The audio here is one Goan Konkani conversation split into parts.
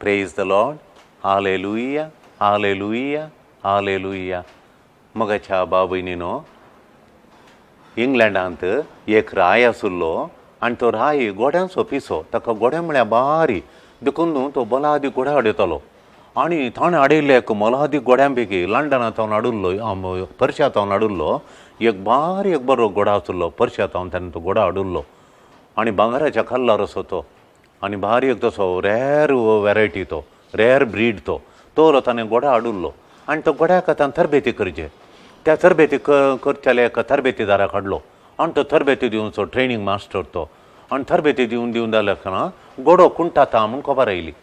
Praise the Lord. Hallelujah, hallelujah, hallelujah. मगाच्या बाबयनीनो, इंग्लंडांत एक राय आशिल्लो आनी तो राय गोड्यांचो पिसो. ताका गोडे म्हळ्यार बारी देखून न्हू तो बलादी गोडे हाडयतालो आनी ताणें हाडिल्ले एक मोलादीक गोड्यां पैकी लंडना थावन हाडिल्लो, पर्शिया थावन हाडिल्लो एक बारी एक बरो गोडो आशिल्लो. पर्शिया थावन ताणें तो गोडो हाडिल्लो आनी भांगराच्या कल्लार असो तो आनी बारीक तसो रेर वेरायटी तो, रेर ब्रीड तो, तो ताणें गोडो हाडिल्लो आनी तो गोड्याक आतां तरबेती करचे. त्या तरबेती करतले एका तरबेतीदाराक हाडलो आनी तो तरबेती दिवचो ट्रेनींग मास्टर तो आनी तरबेती दिवन दिवन जाल्या आसतना गोडो कुंटाता म्हूण खबर आयली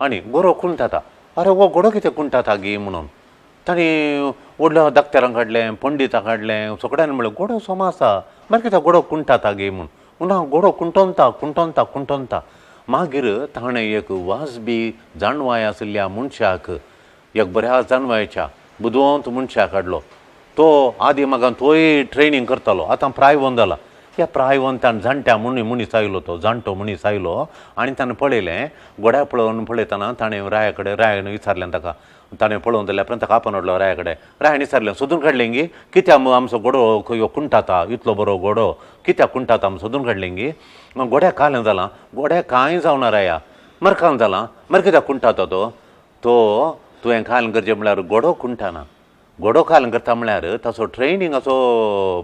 आनी गोरो कुंटाता. अरे हो गोडो कितें कुंटाता गी म्हणून ताणें व्हडल्या डॉक्टरांक हाडलें, पंडितांक हाडलें, सगळ्यांनी म्हणलें गोडो सोमा आसा, मागीर कितें गोडो कुंटाता गी म्हूण. ना गोडो कुंटोनता कुंटोनता कुंटोनता. मागीर ताणें एक वाजबी जाणवाय आशिल्ल्या मनशाक, एक बऱ्या जाणवायच्या बुदवंत मनशाक हाडलो. तो आदी म्हाका तोय ट्रेनींग करतालो, आतां प्रायवंत जाला. ह्या प्रायवंतान जाणट्या मनीस आयलो, तो जाणटो मनीस आयलो आनी ताणें पळयलें गोड्या पळोवन पळयतना ताणें राया कडेन, रायान विचारलें ताका. ताणें पळोवन जाल्यार उपरांत ताका आपोवन हाडलो राया कडेन. रायान विचारलें, सोदून काडलें गी कित्याक आमचो गोडो ह्यो कुंटाता, इतलो बरो गोडो कित्याक कुंटाता आमी सोदून काडलें गी. गोड्याक कालें जालां, गोड्याक कांय जावना राया, मरकान जालां, मर कित्याक कुंटाता तो. तो तुवें कालें करचें म्हळ्यार गोडो कुंटाना, गोडो कालें करता म्हळ्यार ताचो ट्रेनिंगाचो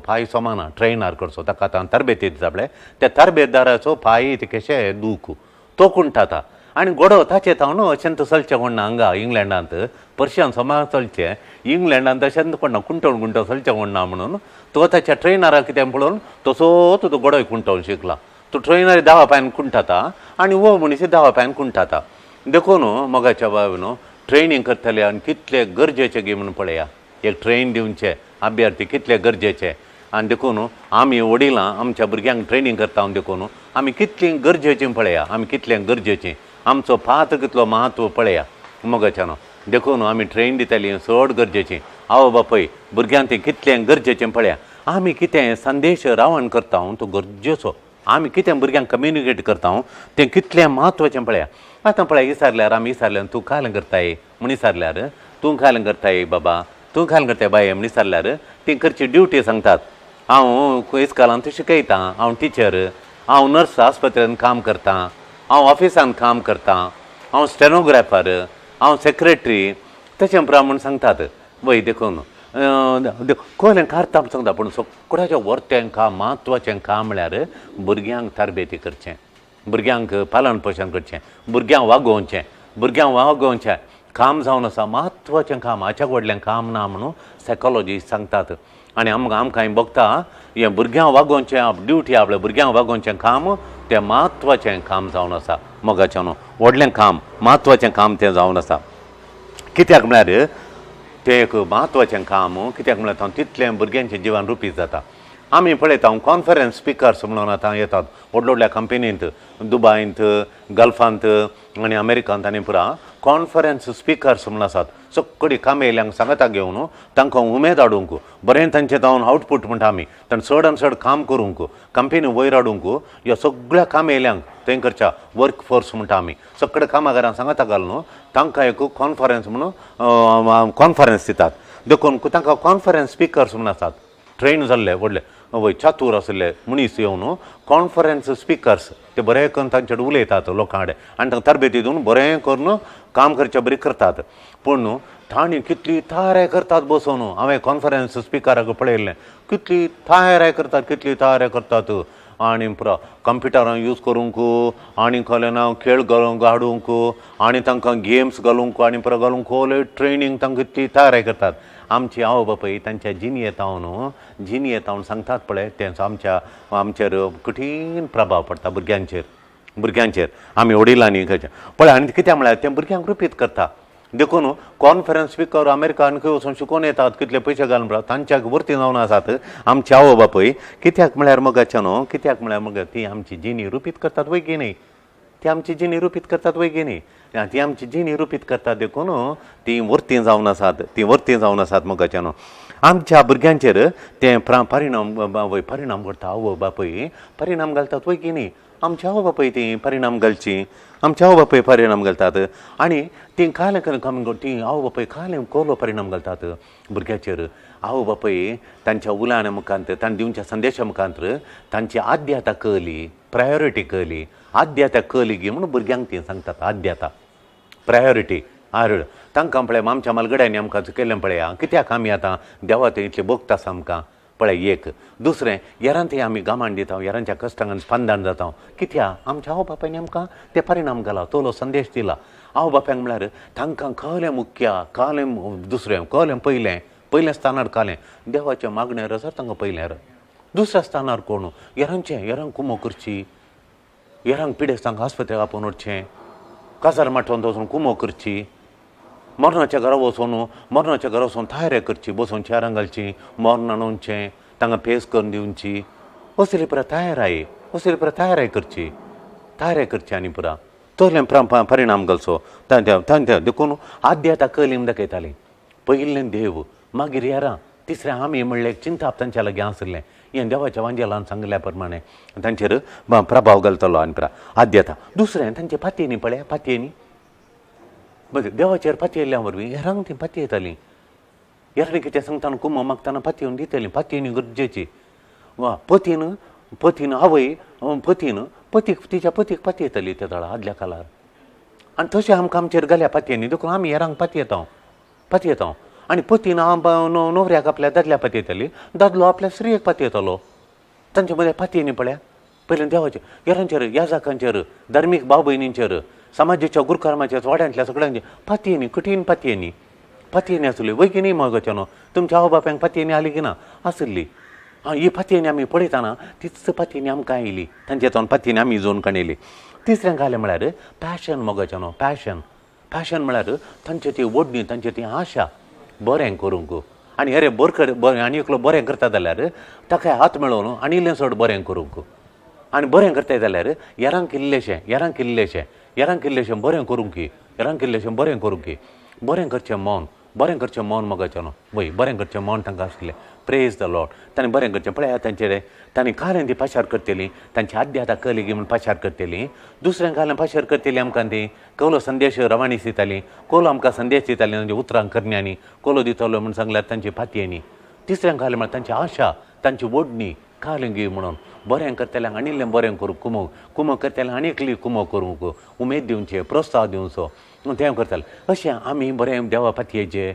पांय समाना ट्रेनर करचो ताका आतां तरबेती दिता पळय त्या तरबेतदाराचो पांय तिकेशे दूख तो कुंटाता आनी गोडो ताचे थावन अशें चलचें कोण ना हांगा इंग्लंडांत, पर्शियान समा चलचें, इंग्लंडांत अशें कोण ना, कुंटोवन कुंटोवन चलचें कोण ना म्हणून तो ताच्या ट्रेनराक कितें पळोवन तसोच तो गोडोय कुंटोवन शिकला. तो ट्रेनर दावा पांयान कुंटाता आनी हो मनीस दावा पांयान कुंटाता. देखून मोगाच्या बाबा ट्रेनींग करतले आनी कितले गरजेचे गी म्हणून पळया, एक ट्रेन दिवचे अभ्यर्थी कितले गरजेचे. आनी देखून आमी वडिलां आमच्या भुरग्यांक ट्रेनींग करता, देखून आमी कितलीं गरजेचीं पळया, आमी कितलें गरजेचीं, आमचो पात्र कितलो म्हत्व पळया मोगाच्यानो. देखून आमी ट्रेन दितली चड गरजेची. आवय बापूय भुरग्यांक तें कितलें गरजेचें पळया. आमी कितें संदेश रावण करता तो गरजेचो, आमी कितें भुरग्यांक कम्युनिकेट करता तें कितलें म्हत्वाचें पळया. आतां पळय विचारल्यार आमी विचारल्यार तूं कालें करताय म्हूण विचारल्यार, तूं कालें करताय बाबा, तूं कालें करताय बाये म्हूण विचारल्यार ती करची ड्युटी सांगतात. हांव इस्कॉलांत शिकयतां, हांव टिचर, हांव नर्स आस्पत्रेंत काम करतां, हांव ऑफिसान काम करतां, हांव स्टेनोग्राफर, हांव सेक्रेटरी, तशें म्हूण सांगतात. वय देखून कोलें करता म्हूण सांगता, पूण सगळ्याचें व्हरतें काम म्हत्वाचें काम म्हळ्यार भुरग्यांक तरबेती करचें, भुरग्यांक पालन पोशण करचें, भुरग्यांक वागोवचें, भुरग्यांक वागोवचें काम जावन आसा म्हत्वाचें काम, हाच्या व्हडलें काम ना म्हणून सायकोलॉजी सांगतात. आनी आमकां आमकां भोगता हें भुरग्यांक वागोवचें ड्युटी आपल्या भुरग्यांक वागोवचें काम तें म्हत्वाचें काम जावन आसा मोगाचें न्हू व्हडलें काम म्हत्वाचें काम तें जावन आसा. कित्याक म्हळ्यार तें एक म्हत्वाचें काम, कित्याक म्हळ्यार तितलें भुरग्यांचें जिवन रुपीत जाता. आमी पळयता कॉन्फरन्स स्पिकर्स म्हणून आतां येतात व्हडल्या व्हडल्या कंपनींत, दुबायंत, गल्फांत आनी अमेरिकांत आनी पुरा कॉन्फरन्स स्पिकर्स म्हणून आसात. सगळी कामेल्यांक सांगता घेवन तांकां उमेद हाडूंक बरें तांचें जावन आवटपूट म्हणटा आमी, तांणी चड आनी चड काम करूंक कंपनी वयर हाडूंक ह्या सगळ्या कामेल्यांक थंय करच्या वर्क फोर्स म्हणटा आमी सगळे कामागारां सांगता घालून तांकां एक कॉन्फरन्स म्हणून कॉन्फरन्स दितात. देखून तांकां कॉन्फरन्स स्पिकर्स म्हणून आसात, ट्रेन जाल्ले व्हडले वय चातूर आशिल्ले मनीस येवन कॉन्फरन्स स्पिकर्स ते बरें करून तांचे कडेन उलयतात लोकां कडेन आनी तांकां तरबेती दिवन बरें करून काम करचे बरी करतात. पूण तांणी कितली तयारी करतात बसून, हांवें कॉन्फरन्स स्पिकराक पळयल्लें कितली तयारी करतात, कितली तयारी करतात आनी पुरो कंप्युटरां यूज करूंक आनी कळ्ळें ना खेळ घालूंक हाडूंक आनी तांकां गेम्स घालूंक आनी पुरो घालूंक खोल ट्रेनींग तांकां इतली तयारी करतात. आमची आवय बापूय तांच्या जिणयेतावन जिणयेतावन सांगतात पळय तेंचो आमच्या आमचेर कठीण प्रभाव पडटा भुरग्यांचेर, भुरग्यांचेर आमी वडिलांनी खंयचें पळय आनी कित्याक म्हळ्यार तें भुरग्यांक रुपीत करता. देखून कॉन्फरन्स स्पिकर अमेरिकान खंय वचून शिकोवन येतात कितले पयशे घालून तांच्या वर्ती जावन आसात आमचे आवय बापूय. कित्याक म्हळ्यार मगाचे न्हू, कित्याक म्हळ्यार मग ती आमची जिणी रुपीत करतात वय की न्ही, ती आमची जिणी रुपीत करतात वय की न्ही, ती आमची जिणी रुपीत करतात. देखून ती वर्ती जावन आसात, ती वर्ती जावन आसात मगाचे न्हू. आमच्या भुरग्यांचेर तें परिणाम परिणाम करता. आवय बापूय परिणाम घालतात वय की न्ही? आमच्या आवय बापूय तीं परिणाम घालची, आमच्या आवय बापूय परिणाम घालतात. आनी तीं कालें कमी तीं आवय बापूय कालें कोलो परिणाम घालतात भुरग्याचेर. आवय बापूय तांच्या उलाण्या मुखांत, तांणी दिवच्या संदेशा मुखांत तांची आद्यता कळली, प्रायोरिटी कळली. आद्यता कळली गी म्हणून भुरग्यांक ती सांगतात आद्यता, प्रायोरिटी. आर तांकां पळय आमच्या मालगड्यांनी आमकां चुकयल्लें पळया, कित्याक आमी आतां देवा थंय इतलें भोगता आसा आमकां पळय. एक दुसरें येरांत आमी गामान दिता, येरांच्या कश्टांक स्पंदन जाता, कित्याक आमच्या आवय बापायन आमकां ते परिणाम घाला, तोलो संदेश दिला. आवय बापायक म्हळ्यार तांकां कळ्ळें मुख्य, कळ्ळें दुसरें, कळ्ळें पयलें, पयलें स्थानार कळ्ळें देवाचें मागणें आसा तांकां पयलें. दुसऱ्या स्थानार कोण येरांचें, येरांक कुमो करची, येरांक पिडेस्तांक आस्पत्रेक आपोवन वचचें, काजार माटोवन वचून कुमो करची, मरणाच्या घरा वचून, मरणाच्या घरा वचून तयारी करची, बसून चेरां घालची, मरण आणोवचें, तांकां पेस करून दिवची, असली पुरा तयाराय, असली पुरा तयाराय करची, तयाराय करची आनी पुरा तोलें परिणाम घालचो तांच्या. देखून आद्यता कलीम दाखयतालीं, पयलें देव, मागीर येरां, तिसरें आमी म्हणलें चिंताप तांच्या लागीं आसलें. हें देवाच्या वांजेलान सांगल्या प्रमाणे तांचेर प्रभाव घालतलो आनी पुरा आद्यता. दुसरें तांचे पातयेनी पळय, पातयेनी देवाचेर पातयेल्ल्या वरवीं हेरांक ती पातयेतालीं. हेरांनी कितें सांगतना कुमो मागतना पातयेवन दितलीं, पातयेनी गरजेची. वा पतीन, पतीन आवय पतीन पतीक तिच्या पतीक पातयेताली त्या तळा आदल्या काळार. आनी तशें आमकां आमचेर घाल्या पातयेनी, देखून आमी हेरांक पातयेता, पातयेता. आनी पतीन न्हवऱ्याक आपल्या दादल्या पातयेताली, दादलो आपल्या स्त्रियेक पातयेतालो. तांचे मदें पातयेनी पळया पयलें देवाचेर, हेरांचेर, याजाकांचेर, धार्मीक भाव भयणींचेर, समाजाच्या गुरकर्माचेर, वाड्यांतल्या सगळ्यांचेर पातयेनी, कठीण पातयेनी, पातयेनी आसली वय की न्ही मगोच्यानो? तुमच्या आवय बापायक पातयेनी आली की ना? आसली. आं, ही पातयेनी आमी पळयतना तीच पातयेनी आमकां आयली, तांचे तोंड पातयेनी आमी जोन काणयली. तिसरें घालें म्हळ्यार पॅशन मगोच्यानो, पॅशन. पॅशन म्हळ्यार तांची ती ओडणी, तांची ती आशा बरें करूंक. आनी अरे बरें बरें आनी एकलो बरें करता जाल्यार ताका हात मेळोवन आनी इल्लें चड बरें करूंक. आनी बरें करताय जाल्यार येरांक इल्लेशें, येरांक इल्लेशें, येरांक इल्लेशें बरें करूंक, येरांक इल्लेशें बरें करूंक, बरें करचें मन, बरें करचें मन मगाचें वय, बरें करचें मन तांकां आसलें. Praise the Lord. तांणी बरें करचें पळया तांचेर, तांणी कालें ती पाशार करतली, तांची आद्यता कली म्हूण पाशार करतली, दुसऱ्यां कालें पाशार करतली आमकां ती कोलो संदेश रवाणी दिताली, कोलो आमकां संदेश दिताली तांची उतरां करण्यांनी कोलो दितलो म्हूण सांगल्यार तांची पातयेनी. तिसऱ्यां कालें म्हळ्यार तांची आशा, तांची ओडणी कालें म्हणून बरें करतल्यांक आनी इल्लें बरें करूंक, कुमो कुमो करतल्यांक आनी एकली कुमो करूंक उमेद दिवचे, प्रोत्साह दिवचो, तें करताले. अशें आमी बरें देवा पातयेचे,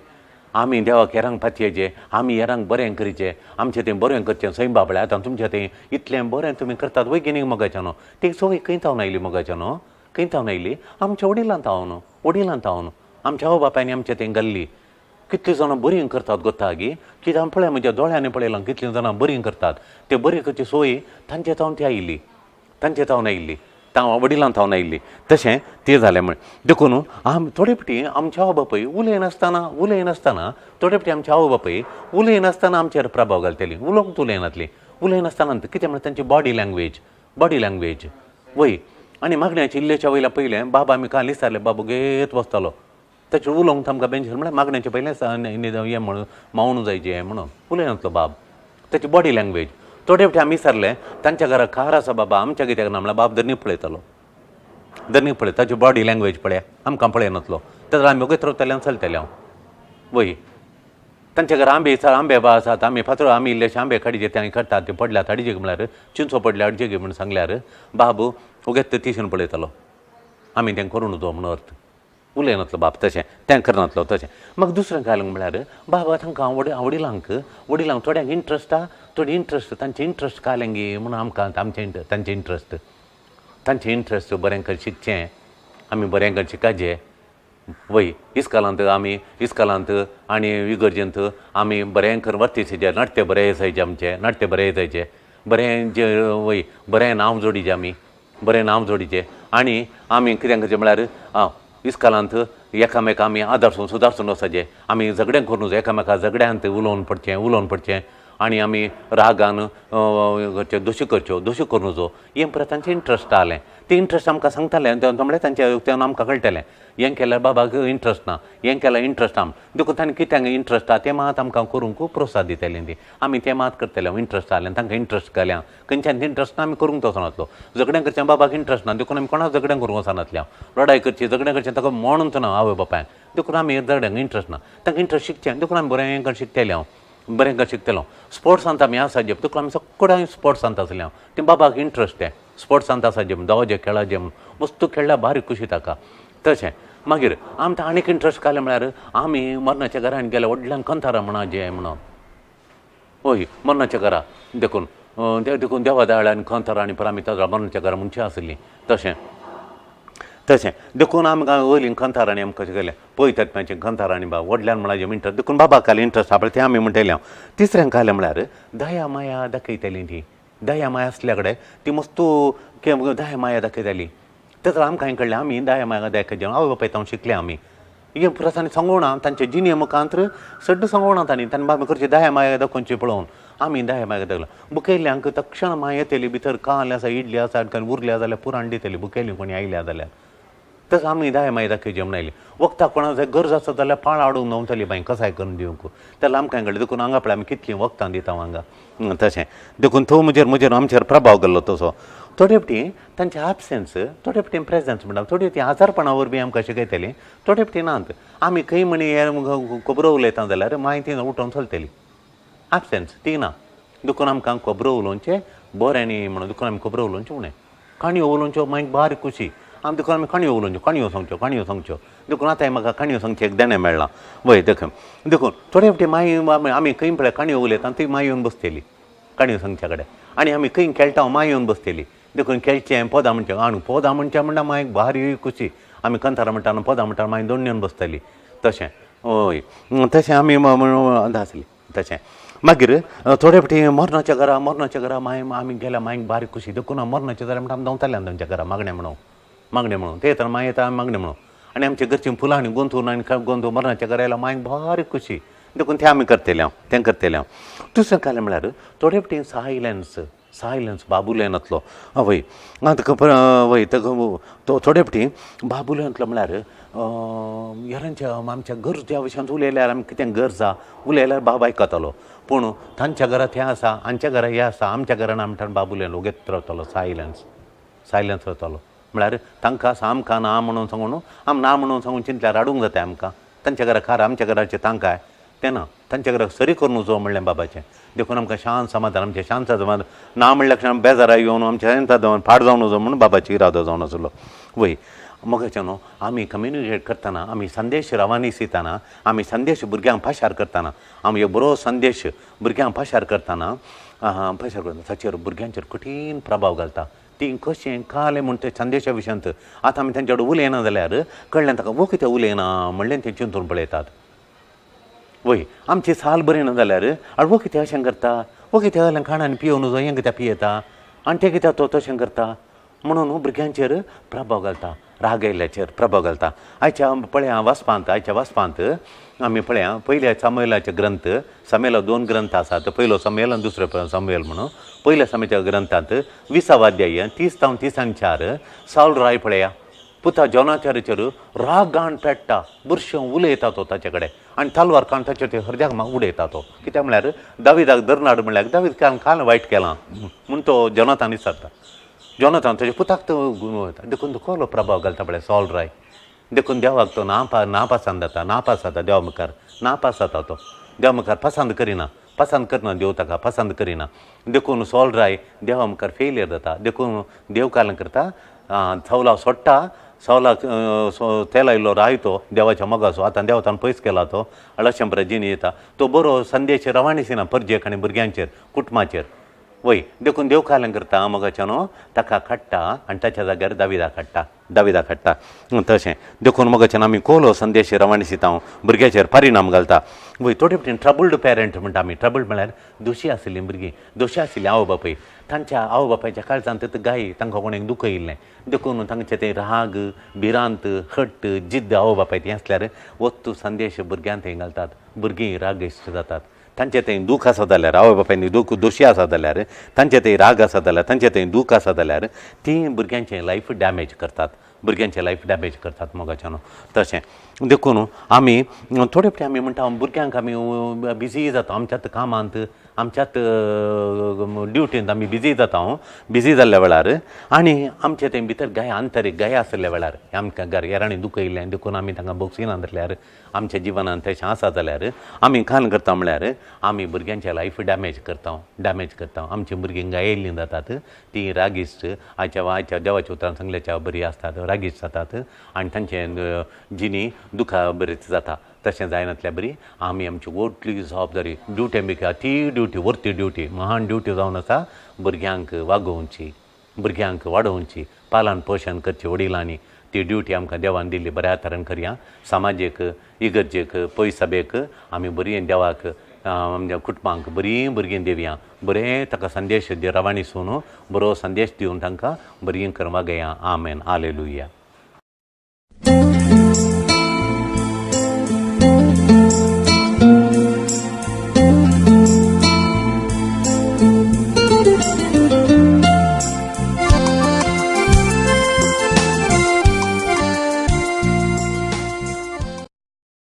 आमी देवाक हेरांक पातयेचे, आमी हेरांक बरें करचें, आमचें तें बरें करचें. सैम बाबड्या आतां तुमचें तें इतलें बरें तुमी करतात वय की न्ही मोगाच्यानो? ती संवय खंय थावन आयली मोगाच्यानो? खंय थावन आयली? आमच्या वडिलां थावन, वडिलां थावन, आमच्या आवय बापायनी आमचें तें घाल्ली. कितलीं जाणां बरीं करतात गोता गी, कित्याक पळय म्हज्या दोळ्यांनी पळयलां कितलीं जाणां बरीं करतात. ते बरी करची सोय तांचे थावन ती आयिल्ली, तांचे थावन आयिल्ली, वडिलां थावन आयिल्ली. तशें तें जालें म्हण देखून आम थोडे फावटी आमच्या आवय बापूय उलयनासतना, उलयनासतना थोडे फावटी आमच्या आवय बापूय उलयनासतना आमचेर प्रभाव घालतली. उलोवंक उलयनासली, उलयनासतना कितें म्हळ्यार तांची बॉडी लँग्वेज, बॉडी लँग्वेज वय. आनी मागण्याची इल्लेच्या वयल्या पयलें बाबा आमी काल विचारलें, बाबू घेत बसतालो, ताचेर उलोवंक आमकां बेंचेर म्हळ्यार मागण्याचें पयलें हें म्हणून मावणू जायचें हें म्हणून उलयनासलो बाब, ताची बॉडी लँग्वेज. थोडे फावटी आमी विचारलें तांच्या घरा कार आसा बाबा, आमच्या कित्याक ना म्हळ्यार बाब धरणी पळयतालो, धरणी पळय, ताची बॉडी लँग्वेज पळया, आमकां पळयनासलो. तेन्ना आमी वगत रावताले आनी चलताले हांव वय. तांच्या घरा आंबे आंबे बा आसात, आमी फातरो आमी इल्लेशे आंबे काडीचे ते करतात, ते पडल्यात हाडीचे म्हळ्यार चिंचो पडल्या हाडचे म्हूण सांगल्यार बाब वगत तिशेन पळयतालो, आमी तें करूं नजो म्हणून अर्थ. उलयनासलो बाब तशें, तें करनासलो तशें. मागीर दुसरें घालूंक म्हळ्यार बाबा तांकां वडिलांक, वडिलांक थोड्यांक इंट्रस्ट आहा, थोडी इंट्रस्ट तांचे इंट्रस्ट कालें गी म्हणून आमकां आमचें तांचे इंट्रस्ट, तांचे इंट्रस्ट बरें कर शिकचें, आमी बरें कर शिकाचें वय. इस्कालांत आमी इस्कालांत आनी इगर्जेंत आमी बरें कर वर्तीचे नाट्य बरें जायचे, आमचें नाट्य बरें जायचें, बरें जे वय बरें नांव जोडीचें, आमी बरें नांव जोडीचें. आनी आमी कितें करचें म्हळ्यार आं इस्कालांत एकामेका आमी आदारसून सुदारसून वचपाचें, आमी झगडें करूं एकामेका झगड्यांत उलोवन पडचें, उलोवन पडचें. आनी आमी रागान करच्यो दोशी करच्यो दोशी करूं नजो हें परत तांचें इंट्रस्ट आसलें तें इंट्रस्ट आमकां सांगतालें म्हळ्यार तांचें तें आमकां कळटलें हें केल्यार बाबाक इंट्रस्ट ना हें केल्यार इंट्रस्ट आम देखून तांणी कित्याक इंट्रस्ट आहा तें मात आमकां करूंक प्रोत्साहन दितलें ती आमी तें मात करतले इंट्रस्ट आसलें तांकां इंट्रस्ट घाल्या खंयच्यान इंट्रस्ट ना आमी करूंक वचनासलो झगडें करचें बाबाक इंट्रस्ट ना देखून आमी कोणाक झगडें करूंक वचनासलें लडाय करची झगडें करचें ताका म्हणून ना आवय बापायक देखून आमी झगड्यांक इंट्रस्ट ना तांकां इंट्रस्ट शिकचें देखून आमी बरें करून शिकतलें हांव बरें करून शिकतलो स्पोर्ट्सांत आमी आसा जे देखून आमी सगळें स्पोर्ट्सांत आसलें हांव तें बाबाक इंट्रस्ट तें स्पोर्ट्सांत आसा जे धांवचें खेळाचें मस्त खेळ्ळ्यार बारीक खुशी ताका तशें मागीर आमकां आनीक इंट्रस्ट काडलें म्हळ्यार आमी मरणाच्या घरान गेले व्हडल्यान कंतारां म्हणा जें म्हणून हय मरणाच्या घरा देखून देखून देवा दाळ्यान कंतारां आनी परत आमी ताका मरणाच्या घरा म्हणची आसली तशें तशें देखून आमकां वयलीं कंतारांनी आमकां कशें केलें पळयतात मातशें कंतारांनी बा व्हडल्यान म्हळ्यार इंट्रस्ट देखून बाबाक काल इंट्रस्ट आपलें तें आमी म्हणटलें हांव तिसरें कालें म्हळ्यार दया माया दाखयताली ती दया माया आसल्या कडेन ती मस्त दया माया दाखयताली तेका आमकां कळ्ळें आमी दया माया दाखयता आवय बापाय हांव शिकलें आमी हें पुराय तांणी सांगोना तांचे जिणे मुखांत सड्ड सांगोना तांणी तांणी बाबा करची दया माया दाखोवची पळोवन आमी दया माया दाखयला बुकयल्ल्यांक तक्षण माया येतली भितर काल आसा इडली आसा उरल्या जाल्यार पुराण दितली बुकयली कोणी आयल्या जाल्यार तसो आमी दया माया दाखयची म्हण आयली वखदां कोणा जाय गरज आसा जाल्यार पाळ हाडूंक न्हवतली बांय कसाय करून दिवंक तेन्ना आमकां कळ्ळें देखून हांगा पळय आमी कितलीं वखदां दिता हांगा तशें देखून तो म्हजेर म्हजेर आमचेर प्रभाव गेल्लो तसो थोडे फावटी तांचे एबसेन्स थोडे फावटी प्रेजन्स म्हणटा थोडी ती आजारपणा वरवीं आमकां शिकयतली थोडे फावटी नात आमी खंय म्हणी हे खबरो उलयता जाल्यार मागीर ती उठोवन चलतली एबसेन्स ती ना देखून आमकां खबरो उलोवचें बरें न्ही म्हणून देखून आमी खबरो उलोवच्यो उणें काणयो उलोवच्यो मागीर बारीक खुशी आमी देखून आमी काणयो उलोवच्यो काणयो सांगच्यो काणयो सांगच्यो देखून आतां म्हाका काणयो सांगचें एक देणें मेळ्ळां वय देखून देखून थोडे फावटी मागीर आमी खंय पळय काणयो उलयता ती मागीर येवन बसतली काणयो सांगच्या कडेन आनी आमी खंय खेळटा मागीर येवन बसतली देखून खेळचें पदां म्हणचें आनी पदां म्हणचें म्हणल्यार मागीर भारी खुशी आमी कंतारां म्हणटा पदां म्हणटा मागीर दोन येवन बसतली तशें हय तशें आमी आसली तशें मागीर थोडे फावटी मरणाच्या घरा मरणाच्या घरा मागीर आमी गेल्या मागीर बारीक खुशी देखून मरणाच्या घरा म्हणटा आमी धांवताले तांच्या घरा मागणें म्हणून मागणें म्हणून ते येतना मागीर येता आमी मागणें म्हणून आनी आमच्या घरचीं फुलां आनी गुंथून आनी गुंथून मरणाच्या घरा आयल्या मागीर बारीक खुशी देखून तें आमी करतलें हांव तें करतलें हांव दुसरें कालें म्हळ्यार थोडे फावटी सायलन्स सायलन्स बाबुलेनांतलो वय आतां वय तो थोडे फावटी बाबुलेनांतलो म्हळ्यार हेरांच्या आमच्या गरज्या विशयांत उलयल्यार आमी कितें गरज आहा उलयल्यार बाब आयकतालो पूण तांच्या घरांत हें आसा हांच्या घरा हें आसा आमच्या घरान आमटान बाबुलेन ओगेत रावतालो सायलन्स सायलन्स रावतालो म्हळ्यार तांकां आसा आमकां ना म्हणून सांगून आम ना म्हणून सांगून चिंतल्यार राडूंक जाता आमकां तांच्या घरा खार आमच्या घराचें तांकां तें ना तांच्या घराक सरी करून वचो म्हणलें बाबाचें देखून आमकां शांत समाधान आमचें शांत समाधान ना म्हणल्यार क्षण बेजारा येवन आमचें शांत जावन फाट जावन वचो म्हणून बाबाची इरादो जावन आसलो वय मोगाचे न्हू आमी कम्युनिकेट करतना आमी संदेश रवानी दितना आमी संदेश भुरग्यांक पाशार करतना आमी एक बरो संदेश भुरग्यांक पाशार करतना पाशार करतना ताचेर भुरग्यांचेर कठीण प्रभाव घालता तीं कशें कालें म्हूण ते संदेशा विशयांत आतां आमी तांच्या कडेन उलयना जाल्यार कळ्ळें ताका वो कितें उलयना म्हणलें तें चिंतून पळयतात वय आमची साल बरी ना जाल्यार आनी वो कितें अशें करता वो कितें जाल्यार खाणांनी पियोवन हें कित्याक पियेता आनी तें कित्याक तो तशें करता म्हणून भुरग्यांचेर प्रभाव घालता राग आयिल्ल्याचेर प्रभाव घालता आयच्या पळया वाचपांत आयच्या वाचपांत आमी पळया पयल्या सामुएलाचे ग्रंथ सामुएला दोन ग्रंथ आसात पयलो सामुएल आनी दुसरो सामुएल म्हणून पयल्या सामुएलाच्या ग्रंथांत 20 अध्याय 30 जावन 34 सावल राय पळया पुता जॉनाथाचेर रागान पेट्टा बुरशें उलयता तो ताचे कडेन आनी तलवार काडून ताचेर ते हरद्याक म्हाका उडयता तो कित्याक म्हळ्यार दाविदाक धरनाड म्हणल्यार दावीद काल वायट केलां म्हूण तो जॉनाथान विचारता जॉनाथान ताच्या पुताक तो वता देखून तो कसलो प्रभाव घालता पळय सावल राय देखून देवाक तो नापासंद जाता नापास जाता देवा मुखार नापास जाता तो देवा मुखार पसंद करिना पसंद करना देव ताका पसंद करिना देखून सावल राय देवा मुखार फेलियर जाता देखून देव काल करता सवला सोडटा सवलाक तेला इल्लो राय तो देवाच्या मोगाचो आतां देवतान पयस केला तो अळशंबर जिणी येता तो बरो संदेश रवाणी दिना परजेक आनी भुरग्यांचेर कुटुंबाचेर वय देखून देव कालें करता मोगाच्या न्हू ताका काडटा आनी ताच्या जाग्यार दाविदा काडटा दाविदा काडटा तशें देखून मोगाच्यान आमी कोलो संदेश रवाणी दिता भुरग्याचेर परिणाम घालता वय थोडे फावटी ट्रबल्ड पेरंट म्हणटा आमी ट्रबल्ड म्हळ्यार दोशी आशिल्लीं भुरगीं दोशी आशिल्लीं आवय बापूय तांच्या आवय बापायच्या काळजांत गाय तांकां कोणें दुखयिल्लें देखून तांचे ते राग भिरांत हट्ट जिद्द आवय बापाय ती आसल्यार वस्तू संदेश भुरग्यांत थंय घालतात भुरगीं रागिश्ट जातात तांचे थंय दूख आसा जाल्यार, आवय बापायन दूख दोशी आसा जाल्यार, तांचे थंय राग आसा जाल्यार, तांचे थंय दूख आसा जाल्यार तीं भुरग्यांचें लायफ डॅमेज करतात, भुरग्यांचें लायफ डॅमेज करतात मोगाच्यान. तशें देखून आमी थोडे फावटी आमी म्हणटा भुरग्यांक आमी बिजी जाता आमच्याच कामांत, आमच्याच ड्युटींत आमी बिजी जाता. बिजी जाल्ल्या वेळार आनी आमचे थंय भितर गाय आंतरीक गाय आशिल्ल्या वेळार आमकां घर हेरांनी दुखयलें देखून आमी तांकां भोगसिना जाल्यार, आमच्या जिवनांत तशें आसा जाल्यार आमी कान करता म्हळ्यार आमी भुरग्यांचें लायफ डॅमेज करता, डॅमेज करता. आमचीं भुरगीं गायिल्लीं जातात, तीं रागिश्ट आयच्या आयच्या देवाच्या उतरान सांगल्याच्या बरीं आसतात, रागिश्ट जातात आनी तांचें जिणी दुखा बरीच जाता. तशें जायनातल्या बरी आमी आमची व्हडली जबाबदारी ड्युटी आमी ती ड्युटी व्हरती ड्युटी महान ड्युटी जावन आसा भुरग्यांक वागोवची, भुरग्यांक वाडोवची, पालन पोशण करची वडिलांनी. ती ड्युटी आमकां देवान दिल्ली बऱ्या तरेन करया. समाजेक, इगर्जेक, पयसभेक आमी बरी देवाक आमच्या कुटुंबांक बरीं भुरगीं दिवया, बरें ताका संदेश रवाणी सून बरो संदेश दिवन तांकां बरीं करून वागया. आमेन. आलेलुया.